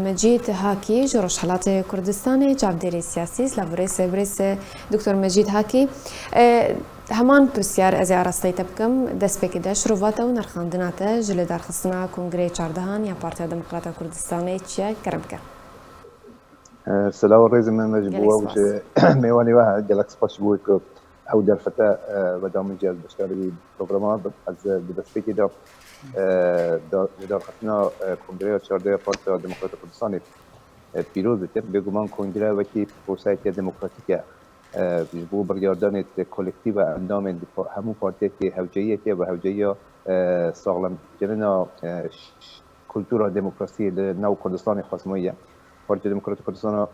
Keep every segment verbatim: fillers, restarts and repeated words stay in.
Mecîd Hakî ji Rojhelatê Kurdistanê, çavdêrê siyasî. Silav û rêz, birêz Doktor Mecîd Hakî. E, heman pirsyar ez ê arasteyî te bikim. Destpêkê de şirova te û nerxandina te ji lidarxistina Kongreyê çardehan ya Partiya Demokrata Kurdistanê çi ye? Kerem ke. E, silav û rêzê me ji bo we û ji mêwanê we, gelek spas ji bo wê ku ew derfete, e, ve damê jî ez beşdarî vî programa bim. Ez, e, di destpêkê de, e, da-, ji darxistina, e, Kongreya çardeh ya Partiya Demokrata Kurdistanê, e, pîroz dikim. Bêguman kongre wekî proseyeke demokratîk e. E, ji bo biryardanê di kolektîfa endamên di pa-, hemû partiyekê hewceyiyek e ve hewceyiya, e, saxlemkirina, e, ş-, ş-, kultura demokrasiyê li nav Kurdistanê xwezmayî ye. Partiya Demokrata Kurdistana,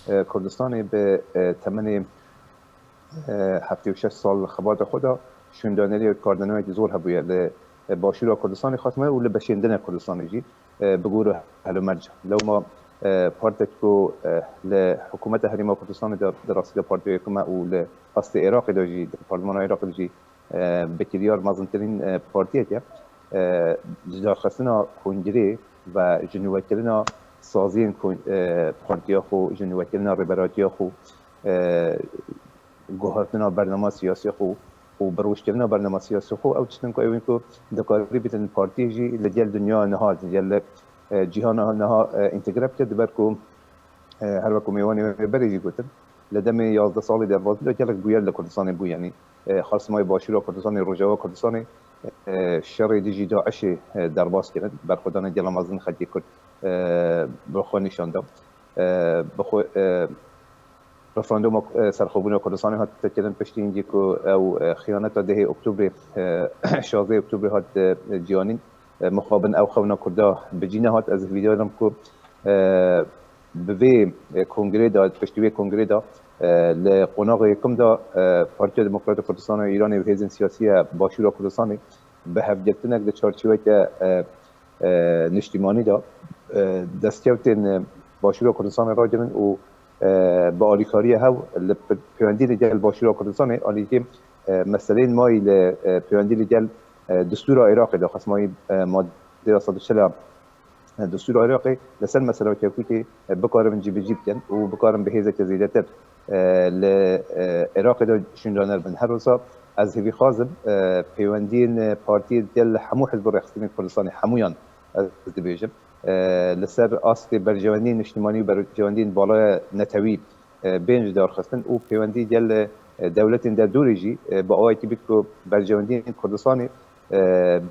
e, Kurdistanê bi, e, temenê, e, heftê û şeş sal li xebata xwe de şûndaneriya kardanoyekî zor hebûye li, e, başûra Kurdistanê xwezmayî û li beşên din ê Kurdistanê jî, e, bi gor û helûmerc. Lewma, e, partiyek ku, e, li hikûmeta Herêma Kurdistanê de di rastî de partiya yekim e û li astê Iraqê de jî, di parlemana Iraqê de jî, e, bi kiryar mezintirîn, e, partiyek e. E, ji darxistina kongrê ve ji nûvekirina saziyên kon-, e, partiya xwe, ji nûvekirina rêberatiya xwe, e, guhertina bernama siyasiya xwe û bi rûşkirina bernama siyasiya xwe, ew tiştin ku ew ên ku dikarî bîtin partiyê jî li gel dinya niha, li gel, e, cîhana niha, e, întegre bike, diber ku, e, her wek ku mêwanê wê berê jî gotin, li demê yazdeh salî derbasbû de gelek bûyer li Kurdistanê bû, yanî, e, xwezmayî başûra Kurdistanê, rojava Kurdistanê, e, şerê dijî DAIŞê, e, derbas kirin, berxwedana gela mezin xelkê Kurd, e, bi xwe nîşan da. E, bi xwe, e, referanduma, e, serxwebûna Kurdistanê hat kirin, piştî hingî ku ew, e, xiyaneta dehê Oktobrê, e, şazdehê Oktobrê hat, e, ciyanîn. E, mixabin ew xewna Kurda bi cî nehat. Ez hêvîdar im ku, e, bi vê, e, kongrê de, piştî vê kongrê de, e, li qonaxa yekim de, e, Partiya Demokrata Kurdistana Îranê û hêzên siyasî ya Başûra Kurdistanê bi hevgirtinek di çarçoveke, e, e, niştîmanî de, e, destkewtên, e, Başûra Kurdistanê ragirin û, e, bi alîkariya hev li p-, peywendî li gel Başûra Kurdistanê alîkî, e, meseleyên mayî li, e, peywendî li gel, e, destûra Iraqê de, xwezmayî, e, maddeya sed û çil a, e, destûra Iraqê li ser mesela Kerkûkê, e, bikarin cîbicî bikin û bikarin bi hêzeke zêdetir, e, li, e, Iraqê de şûndaner bin. Her wisa ez hêvîxwaz im, e, peywendiyên, e, partiyê gel hemû hizb û rêxistinên Kurdistanê, hemûyan ez dibêjim, e, li ser astê berjewendiyên niştimanî û berjewendiyên balaya netewî, e, bên ji darxistin û peywendî gel, e, dewletên derdorê jî, e, bi awayekî bit ku berjewendiyên Kurdistanê, e,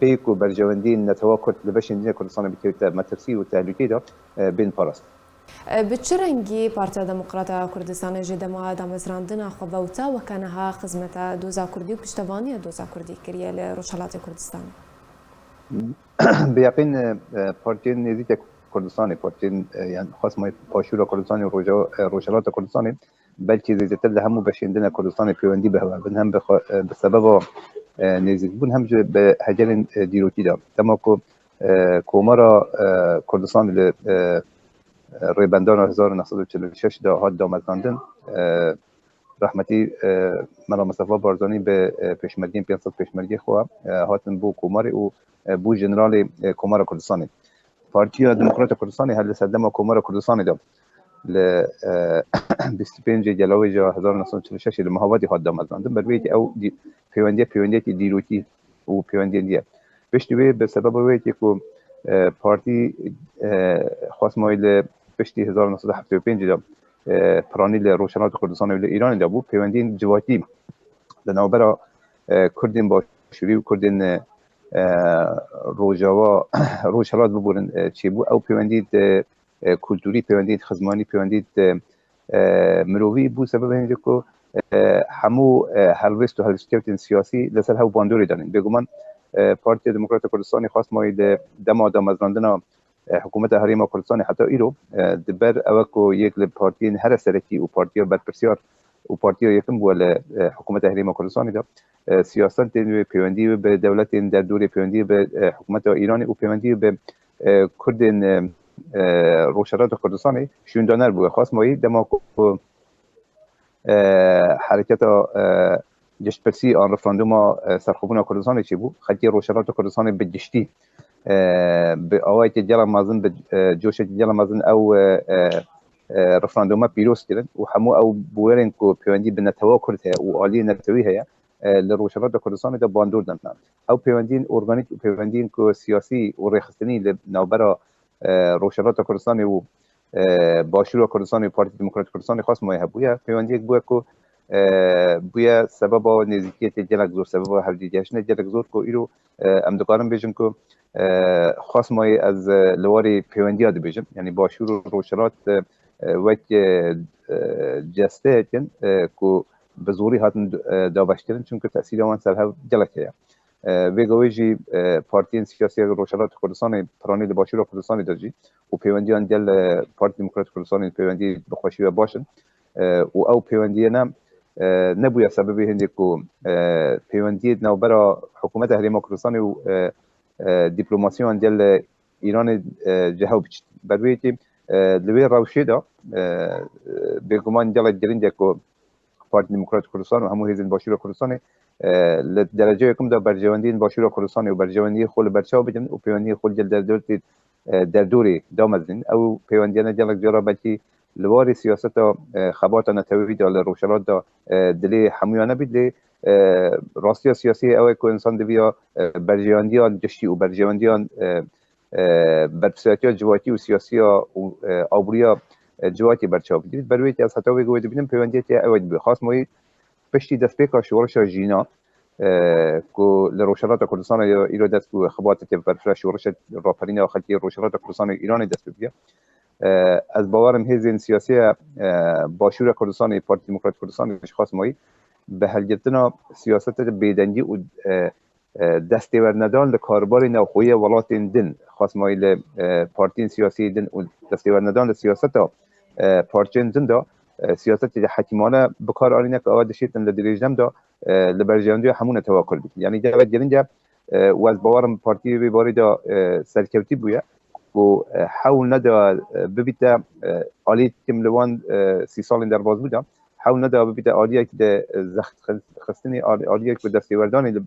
bê ku berjewendiyên netewa Kurd li beşên din ê Kurdistanê bikevite metirsî û tehlûkeyê de, e, bên parast. E, bi çi rengî Partiya Demokrata Kurdistanê ji dema damezrandina xwe ve û ta weke niha xizmeta doza Kurdî û piştevaniya doza Kurdî kiriye li Rojhelatê Kurdistanê? Bi yeqîn, e, e, partiyên nêzîkê Kurdistanê, partiyên, e, yan xwezmayî Başûra Kurdistanê û Roja-, e, Rojhelata Kurdistanê, belkî zêdetir li hemû beşên din ê Kurdistanê peywendî bi hev hebin, hem bi xwe, e, bi sebeba, e, nêzîkbûn, hem jî bi hegelên, e, dîrokî de. Dema ku, e, Komara, e, Kurdistanê li, e, rêbendana hezar û neh sed û çil û şeş de hat damezrandin, e, rehmetî, e, Mela Mistefa Barzanî bi, e, pêşmergeyên pênc sed pêşmergê xwe, e, hatin bo komarê û, e, bû jeneralê, e, Komara Kurdistanê. Partiya Demokrata Kurdistanê her li serdema Komara Kurdistanê de li, e, bîst û pêncê Gelawêja hezar û neh sed û çil û şeş li Mihavatê hat damezrandin. Ber wê yekê ew dî-, pêwendiye, pêwendiyekî dîrokî û pêwendiyên diye. Piştî wê bi sebeba wê yekê ku, e, partî, e, xwezmayî li piştî hezar û neh sed û heftê û pêncî de, e, piranî li Rojhelata Kurdistanê û li Îranê de bû, pêwendiyên civakî li navbera, e, Kurdên Başûrî û Kurdên, e, e, Rojava, Rojhelat biborin, e, çêbû. Ew pêwendî di, e, kulturî, pêwendî xizmanî, pêwendî, e, e, mirovî bû sebebê hênî ku, e, hemû, e, helwêst û helwêstkevtên siyasî li ser hev bandorê danîn. Bêguman, e, Partiya Demokrata Kurdistanê xwest mayî li dema damezrandina, e, hikûmeta Herêma Kurdistanê heta îro, e, di ber ewe ku yek li partiyên here serekî û partiya berpirsiyar û partiya yekim bûye li, e, hikûmeta Herêma Kurdistanê de, e, siyasentên wê, pêwendiyê wê bi dewletên derdorê, pêwendiyê bi, e, hikûmeta Îranê û pêwendiyê bi, e, Kurdên, e, e, Rojhelata Kurdistanê şûndaner bûye. Xwest mayî dema ku, e, hereketa, e, giştpirsî an referanduma, e, serxwebûna Kurdistanê çêbû, xelkê Rojhelata Kurdistanê bi giştî, e, bi awayekî gelek mezin, bi, e, coşekî gelek mezin ew, e, e, e, referandûma pîroz kirin û hemû ew bûwerên ku peywendî bi netewa Kurd heye û aliyê netewî heye, e, li Rojhilata Kurdistanê de bandor dan. Ew peywendiyên organîk û peywendiyên ku siyasî û rêxistinî li navbera, e, Rojhilata Kurdistanê û, e, Başûra Kurdistanê û Partî Demokratîk Kurdistanê Xasmayê hebûye. Peywendiyek bûye ku, e, bûye sebeba nêzîkiyetê gelek zor, sebeba hevdîgehiştinê gelek zor ku îro, e, em dikarin bêjin ku, e, Xasmayê ez, e, li warê peywendiya dibêjim. Yanî Başûr û Rojhilat, e, e, wek, e, e, cesteyekin, e, ku bi zorî hatin, e, dabeşkirin, çunku tesîra wan ser hev gelek heye. E, vêga wê jî, e, partiyên siyasî ya Rojhilat Kurdistanê, piranî li Başûra Kurdistanê de jî û peywendiyan gel, e, Partî Demokratîk Kurdistanê peywendî bi xweşî ve baş in. E, û ew peywendiyê ne, e, nebûye sebebê hindê ku, e, peywendiyê di navbera Hikûmeta Herêma Kurdistanê û, e, e, dîplomasiyan gel, e, Îranê, e, ji hev biçin. Ber wê yekê, e, li wê rewşê de, e, bêguman gelek giring e ku Partî Demokratîk Kurdistan û hemû hêzên Başûra Kurdistanê, e, li derece yekim de berjewendiyên Başûra Kurdistanê û berjewendiyê xwe li ber çav bikin û peywendiyê xwe li derdorê, e, derdorê damezin. Ew peywendiyane gelek cara belkî li warê siyaseta, e, xebata netewî de li Rojhilat de, e, dilê hemûyan nebît, lê, e, rastiya siyasî ew e ku însan diviya, e, berjewendiyan giştî û berjewendiyan, e, e, berpirsiyatiya civakî û siyasiya û, e, aboriya, e, civakê berçav bidît. Ber wê yekê ez heta wê ku wê dibînim peywendiyeke ew e dibe. Xasmayî piştî destpêka şorişa jîna, e, ku li Rojhilata Kurdistanê ya îro dest bi xebateke berfireh şorişa raperîna xelkê Rojhilata Kurdistanê û Îranê dest pê bûye. E, ez bawerim hêzên siyasî ya, e, Başûra Kurdistanê, Partî Demokratîk Kurdistanê ji Xasmayî bi helgirtina siyaseta bêdengî û, e, e, destêwernedan li karbarê navxweyî ya welatên din, Xasmayî li, e, partiyên siyasî din û destêwernedan li siyaseta, e, parçeyên din de, e, siyasetê hekîmane bi kar anîne ku ew dişêtin li dirêjdem de, e, li berjewendiya hemû netewa Kurd bikin. Yanî gelek giring e, e, û ez bawerim partiyê vê barê de, e, serkewtî bûye ku, e, hewl neda, e, bibîte, e, alî kim li wan, e, sî salên derbas bû de, hewl neda bibîte aliyek de, e, zext xistinê, al-, aliyek bi destêwerdanê li,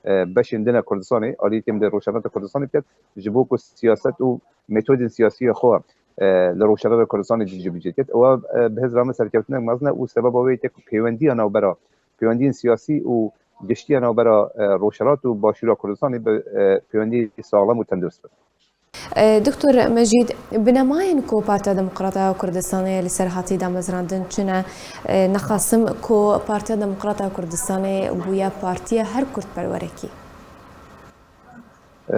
e, beşên din e Kurdistanê, aliyek kim de Rojhilata Kurdistanê biket, ji bo ku siyaset û metodên siyasî ya xwe, e, li Rojhilata Kurdistanê cî bi cî ket. Ew, e, bi hêz re min serkeftinek mezin e û sebeba wê yekê ku pêwendiya navbera pêwendiyên siyasî û giştiya navbera, e, Rojhilat û Başûra Kurdistanê bi, e, pêwendî saxlem û tendurist bin. E, Doktor Mecîd, binemayên ku Partiya Demokrata ya Kurdistanê li ser hatî damezrandin çi ne? E, nexasim ku Partiya Demokrata ya Kurdistanê bûye partiya her kurdperwerekî. E,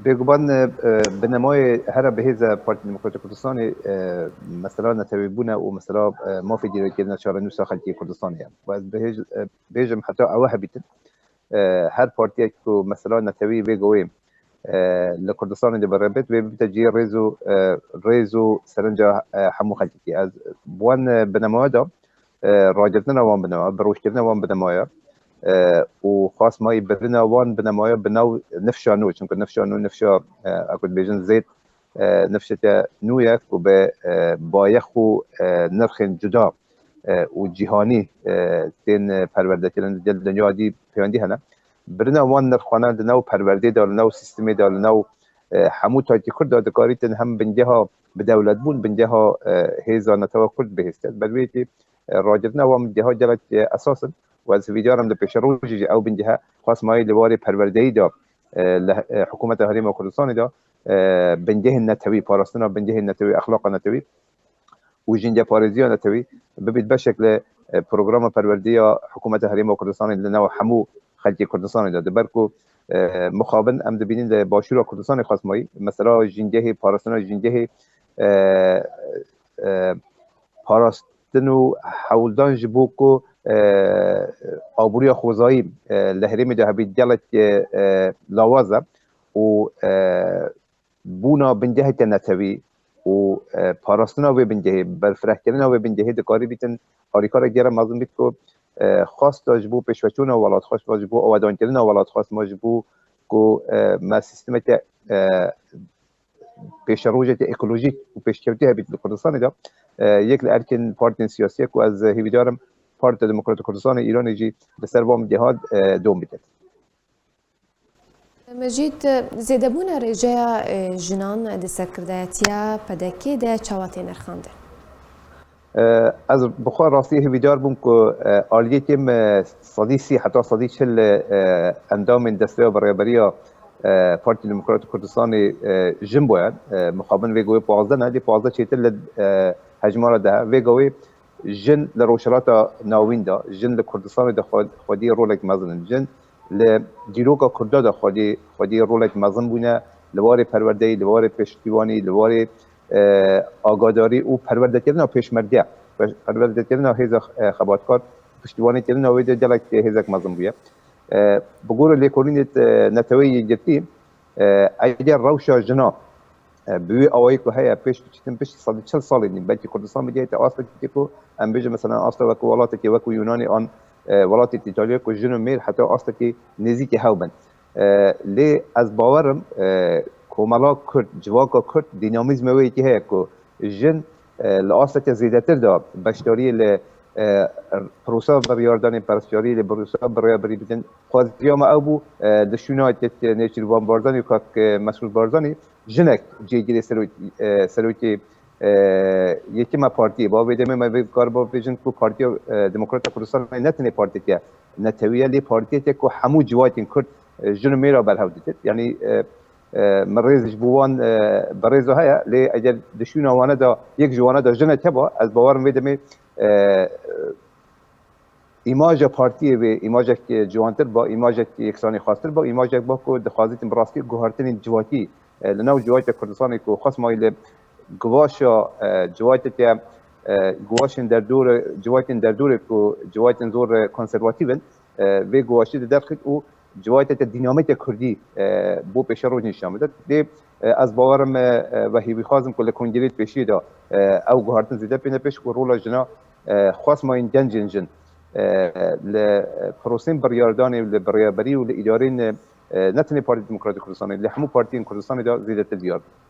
bêguman, e, e, binemayê here bihêz e Partiya Demokrata Kurdistanê, e, mesela netewîbûn e û mesela, e, mafê dîrokirina çarenûsa xelkê Kurdistanê ye. Û ez bihêj-, e, bêjim heta ew hebîtin. E, her partiyek ku mesela netewî vê gowê, e, li Kurdistanê de bi rê bêt, wê bibîte cihê rêz û, e, rêz û serenca, e, hemû xelkekî. Ez bi wan, e, binemaya de, e, ragirtina wan binemaya, bi rojkirina wan binemaya, e, û xwast mayî birina wan binemaya bi nav nifşa nû, çunku nifşa nû, nifşa, e, eku dibêjin zêd, e, nifşeke nû ye ku bi, e, bayex û, e, nirxên cuda, e, û cîhanî, e, tên, e, perwerdekirin, di gel dinya dî pêwendî hene. Birina wan nirxane li nav perwerdê de, li nav sîstemê de, li nav, e, hemû taytî Kurd de dikarîtin hem bingeha bi dewlet bûn, bingeha, e, hêza netewa Kurd bihêz ket. Ber wê yekê, e, ragirtina wan bingeha gelek, e, esas in. Û ez hêvîdar im li pêşerojê jî ew bingehe xwest mayî li warê perwerdeyî de, e, li, e, hikûmeta Herêma Kurdistanê de, e, bingehên netewî, parastina bingehên netewî, exlaqa netewî û jîngeparêziya netewî bibît beşek li, e, programa perwerdê ya hikûmeta Herêma Kurdistanê li nav hemû xelkê Kurdistanê de. Di ber ku, e, mixabin em dibînin li Başûra Kurdistanê xwest mayî, mesela jîngehê, parastina jîngehê, e, e, parastin û hewldan ji bo ku, e, aboriya xwezayî, e, li herêmê de hebît gelek, e, e, lawaz e û, e, bûna bingeheke netewî û, e, parastina wê bingehê, berfirehkirina wê bingehê dikarî bîtin alîkarek gelek mezin bît ku, e, xwesta ji bo pêşveçûna welat, xwesta ji bo awedankirina welat, xwesta ji bo ku, e, me sîstemeke, e, pêşerojeke ekolojîk û pêşkevtî hebît li Kurdistanê de, e, yek li erkên partiyên siyasî ye ku ez hêvîdar im Partiya Demokratîk Kurdistanê Îranê jî li ser van geha, e, dom biket. Mecîd, zêdebûna rêjeya e, jinan di serkirdayetiya P D K de çawa tê nirxandin? Ez bi xwe rastî hêvîdar bûm ku aliyekê me sedî sî heta sedî çil endamên desteya birêveberiya Partî Demokratîk Kurdistanê jin bûye. Mixabin vê goyê pazdeh ne, lê pazdeh çêtir li hejmara deh e. Vê goyê jin li Rojhilata Navîn de, jin li Kurdistanê de xwedî rolek mezin in. Jin li dîroka Kurda de xwedî xwedî rolek mezin bûne li warê perwerdeyî, li warê piştîwanî, li warê agadarî û perwerdekirina pêşmerge, perwerdekirina hêza xebatkar, piştîwanîkirina wê de gelek hêzek mezin bûye. Bi gorî lêkolînê Neteweyê Yekgirtî, eger rewşa jina bi wê awayî ku heye pêş biçîtin piştî sedî çil salên din, belkî Kurdistan bigihête astekê ku em bêjin, mesela asta wekû welatekê wekû Yunanê an welatê Îtalyayê ku jin û mêr heta astekê nêzîkî hew bin. Lê ez bawer im komela Kurd, civaka Kurd dînamîzma wê yekê heye ku jin li asteke zêdetir de beşdariyê li prosa biryardanê, beşdariyê li prosa birêvebirî bikin. Xwaziya me ew bû, di şûna kek Nêçîrvan Barzanî û kak Mesûd Barzanî jinek cêgirê serokê yekî me partiyê ba. Vê demê me vê kar ba bêjin ku Partiya Demokrata Kurdistanê ne tenê partiyeke netewî ye, lê partiyeke ku hemû civakên Kurd jin û mêra berhev didin. Yanî min rêz ji bo wan bi rêza heye, lê eger di şûna wane de yek ji wane de jinek heba, ez bawer im vê demê îmaja partiyê wê îmajek ciwantir ba, îmajek yeksanîxwaztir ba, îmajek ba ku dixwazîtin bi rastî guhartinên civakî li nav civaka Kurdistanê ku xwest mayî li guvaşa civakeke guvaşên derdor, civakên derdorê ku civakên zor konservatîv in, vê guvaşî di derxît û civakeke dînamîke kurdî bo pêşeroj nîşan bide. Lê ez bawer im we hêvîxwaz im ku li kongreyê pêşiyê de ew guhartin zêde bêne pêş ku rola jina xwest mayîn gencên jin li prosên biryardanê, li birêveberî û li îdareyên ne tenê Partî Demokratîk Kurdistanê, li hemû partiyên Kurdistanê de zêdetir diyar bin.